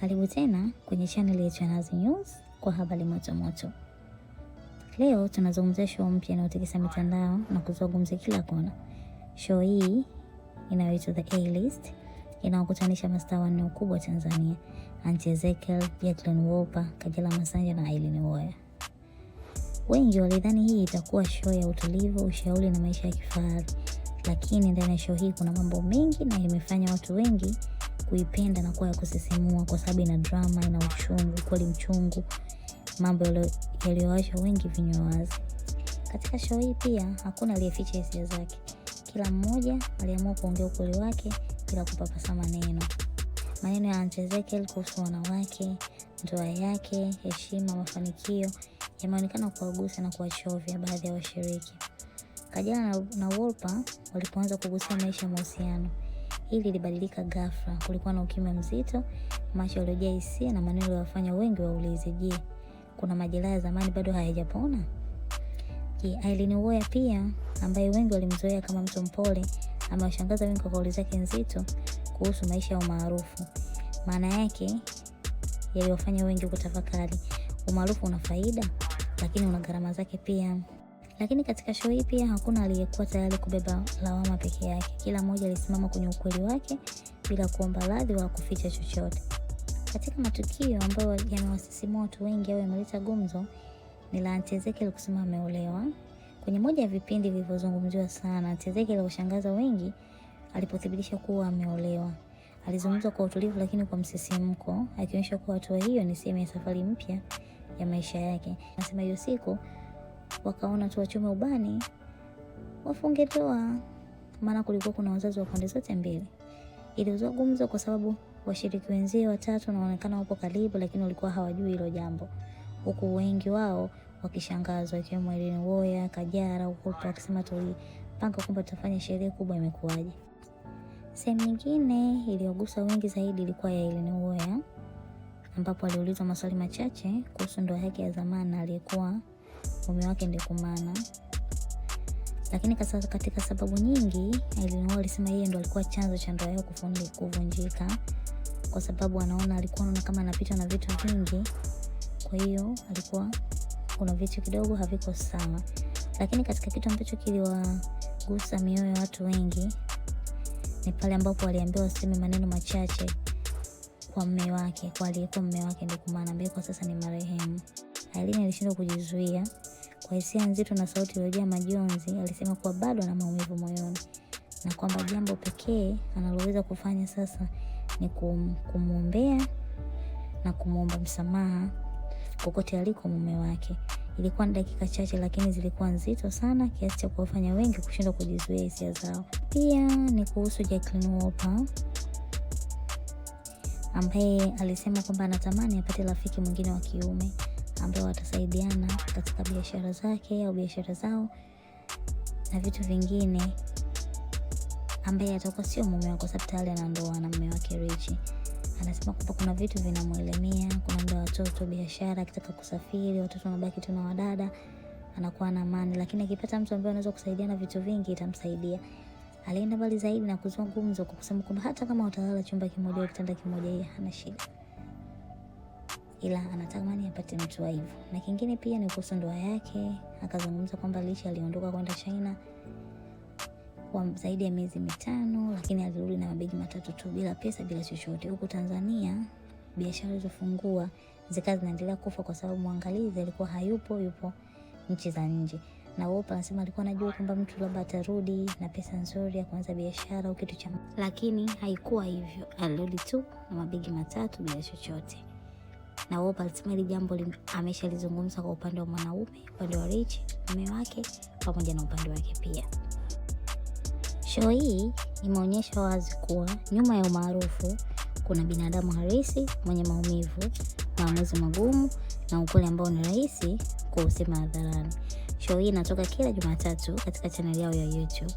Karibu tena kwenye channel yetu ya Nazi News kwa habari moto moto. Leo tunazungumzia show mpya inayotikisa mitandao na kuzua gumzo kila kona. Show hii inayoitwa The A-List inawakutanisha mastaa wanne wakubwa Tanzania: Aunty Ezekiel, Jacqueline Wolper, Kajala Masanja na Aileen Uwoya. Wengi walidhani hii itakuwa show ya utulivu, ushauri na maisha ya kifahari, lakini ndani ya show hii kuna mambo mengi na imefanya watu wengi kuipenda na kuwa ya kusisimua kwa sababu ina drama, ina uchungu, kweli mchungu, mambo yaliyowaacha wengi vinywa wazi. Katika show hii pia hakuna aliyeficha hisia zake. Kila mmoja aliamua kuongea ukweli wake bila kupapasa maneno. Maneno ya Aunt Ezekiel kuhusu wanawake, ndoa yake, heshima, mafanikio yameonekana kuwagusa na kuwachovya baadhi ya washiriki. Kajala na Wolper walipoanza kugusia maisha ya mahusiano, hili lilibadilika ghafla. Kulikuwa na ukimya mzito, macho yaliyojaa hisia na maneno yaliyowafanya wengi waulize, je, kuna majeraha ya zamani bado hayajapona? Je, Aileen Uwoya pia ambaye wengi walimzoea kama mtu mpole amewashangaza wengi kwa kauli zake nzito kuhusu maisha ya umaarufu. Maana yake yaliwafanya wengi kutafakari, umaarufu una faida lakini una gharama zake pia. Lakini katika show hii pia hakuna aliyekuwa tayari kubeba lawama peke yake. Kila mmoja alisimama kwenye ukweli wake bila kuomba radhi wala kuficha chochote. Katika matukio ambayo yamewasisimua watu wengi au yameleta gumzo ni la Aunty Ezekiel kusema ameolewa. Kwenye moja ya vipindi vilivyozungumziwa sana, Aunty Ezekiel aliwashangaza wengi alipothibitisha kuwa ameolewa. Alizungumza kwa utulivu lakini kwa msisimko, akionyesha kuwa hatua hiyo ni sehemu ya safari mpya ya maisha yake. Anasema hiyo siku wakaona tu wachome ubani wafunge ndoa, maana kulikuwa kuna wazazi wa pande zote mbili. Ilizua gumzo kwa sababu washiriki wenzie watatu wanaonekana wapo karibu, lakini walikuwa hawajui hilo jambo, huku wengi wao wakishangazwa, ikiwemo Irene Uwoya, Kajala, huku wakisema tulipanga kwamba tutafanya sherehe kubwa, imekuwaje? Sehemu nyingine iliyogusa wengi zaidi ilikuwa ya Irene Uwoya, ambapo aliulizwa maswali machache kuhusu ndoa yake ya zamani na aliyekuwa mume wake Ndikumana. Lakini katika sababu nyingi, Irene Uwoya alisema yeye ndo alikuwa chanzo cha ndoa yao kuvunjika, kwa sababu anaona alikuwa anaona kama anapitwa na vitu vingi, kwa hiyo alikuwa kuna vitu kidogo haviko sawa. Lakini katika kitu ambacho kiliwagusa mioyo ya watu wengi ni pale ambapo waliambiwa waseme maneno machache kwa mume wake, kwa aliyekuwa mume wake Ndikumana ambaye kwa sasa ni marehemu. Aileen alishindwa kujizuia. Kwa hisia nzito na sauti iliyojaa majonzi, alisema kuwa bado ana maumivu moyoni na kwamba jambo pekee analoweza kufanya sasa ni kumwombea na kumwomba msamaha kokote aliko mume wake. Ilikuwa ni dakika chache lakini zilikuwa nzito sana kiasi cha kuwafanya wengi kushindwa kujizuia hisia zao. Pia ni kuhusu Jacqueline Wolper ambaye alisema kwamba anatamani apate rafiki mwingine wa kiume ambao watasaidiana katika biashara zake au biashara zao na vitu vingine, ambaye atakuwa sio mume wake kwa sababu tayari ana ndoa na mume wake Richie. Anasema kwamba kuna vitu vinamuelemea, kuna muda watoto, biashara, akitaka kusafiri watoto wanabaki tu na wadada, anakuwa na amani, lakini akipata mtu ambaye anaweza kusaidiana vitu vingi itamsaidia. Alienda mbali zaidi na kuzua gumzo kwa kusema kwamba hata kama watalala chumba kimoja au kitanda kimoja, yeye hana shida, ila anatamani apate mtu wa hivyo. Na kingine pia ni kuhusu ndoa yake, akazungumza kwamba Lisha aliondoka kwenda China kwa zaidi ya miezi 5, lakini alirudi na mabegi 3 tu, bila pesa, bila chochote. Huku Tanzania biashara zilizofungua zikawa zinaendelea kufa kwa sababu mwangalizi alikuwa hayupo, yupo nchi za nje. Na Wolper anasema alikuwa anajua kwamba mtu labda atarudi na pesa nzuri ya kuanza biashara au kitu cha, lakini haikuwa hivyo. Alirudi tu na mabegi 3 bila chochote. Na Wolper alisema hili jambo ameshalizungumza kwa upande wa mwanaume, upande wa Rich mume wake, pamoja na upande wake pia. Show hii imeonyesha wazi kuwa nyuma ya umaarufu kuna binadamu halisi mwenye maumivu, maamuzi magumu na ukweli ambao ni rahisi kuusema hadharani. Show hii inatoka kila Jumatatu katika channel yao ya YouTube.